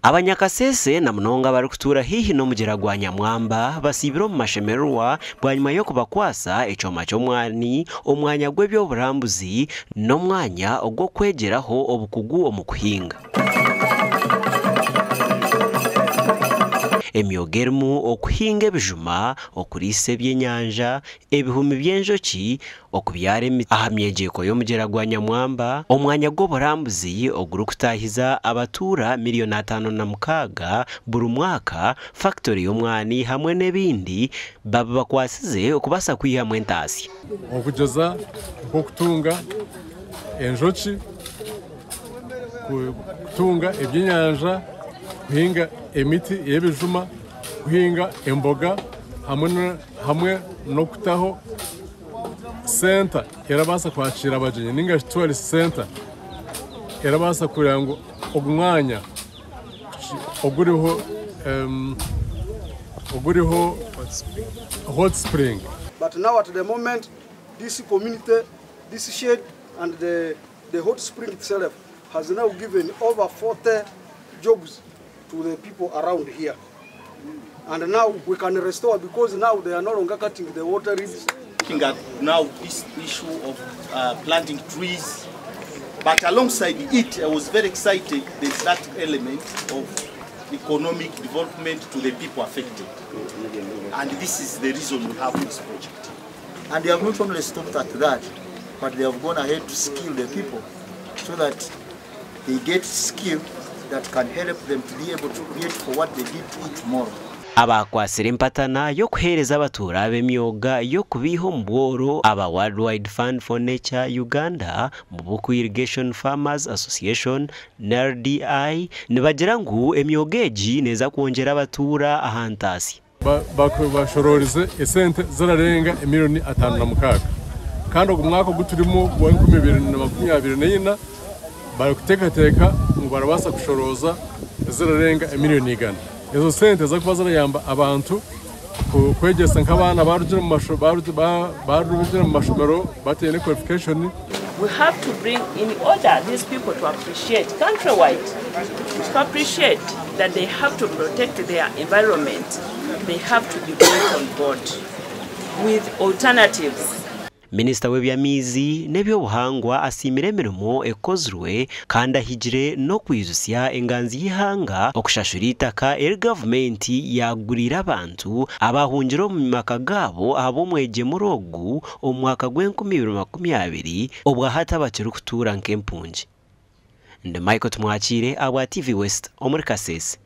Abanyakasese na munonga abarikutuura haihi n'omugyera gwa Nyamwamba basiibire omu mashemererwa bwanyima y'okubakwasa ekyoma ky'omwani, omwanya gw'eby'oburambuzi n'omwanya ogw'okwegyeraho obukugu omu kuhinga. Emyoga erimu okuhinga ebijuma, okuriisa ebyenyanja, ebihumi by'enjoki, okubyara emiti aha myegyeeko y'omugyera gwa Nyamwamba, omwanya gw'oburambuzi ogurikutaahiza abatuura miriyoni 56 buri mwaka, fakitori y'omwani hamwe n'ebindi babibakwasize okubaasa kwihamu entaasya. Okugyeza nk'okutunga enjoki, kutunga ebyenyanja, kuhinga emiti y'ebijuma, kuhinga emboga hamwe n'okutaho senta erabaasa kwakiira abagyenyi ninga shi tourist center erabaasa kureba ngu ogu mwanya oguriho hot spring. But now at the moment, this community, this shed and the hot spring itself has now given over 40 jobs to the people around here. And now we can restore because now they are no longer cutting the water reeds. Looking at now this issue of planting trees, but alongside it, I was very excited. There's that element of economic development to the people affected. And this is the reason we have this project. And they have not only stopped at that, but they have gone ahead to skill the people so that they get skill that can help them to be able to create for what they need to eat tomorrow. Abakwasire empatana y'okuheereza abatuura b'emyoga y'okubiiha omu bworo aba World Wide Fund for Nature Uganda, Mubuku Irrigation Farmers Association na RDI nibagira ngu emyoga egi neeza kwongyera abatuura aha ntaasya. Bashororize esente zirarenga emiliyoni 56, kandi ogu mwaka ogu turimu gwa 2024 barikuteekateeka ngu barabaasa kushorooza ezirarenga emiliyoni 100. Ezo sente zakuba zirayamba abantu kwegyesa nk'abaana barugire mu mashomero bataine qualification. We have to bring in order these people to appreciate countrywide, to appreciate that they have to protect their environment. They have to be brought on board with alternatives. Minisita w'eby'amaizi n'ebyobuhangwa asiimire emirimo ekozirwe kandi ahigire n'okwijusya enganzi y'ihanga okushashura itaka eri gavumenti yaguriire abantu abahungira omu maka gaabo ahabw'omwegyemure ogu omu mwaka gw'e2020 obwahati abakirikutuura nk'empungi. Ndi Michael Tumwakiire abwa TV West omuri Kasese.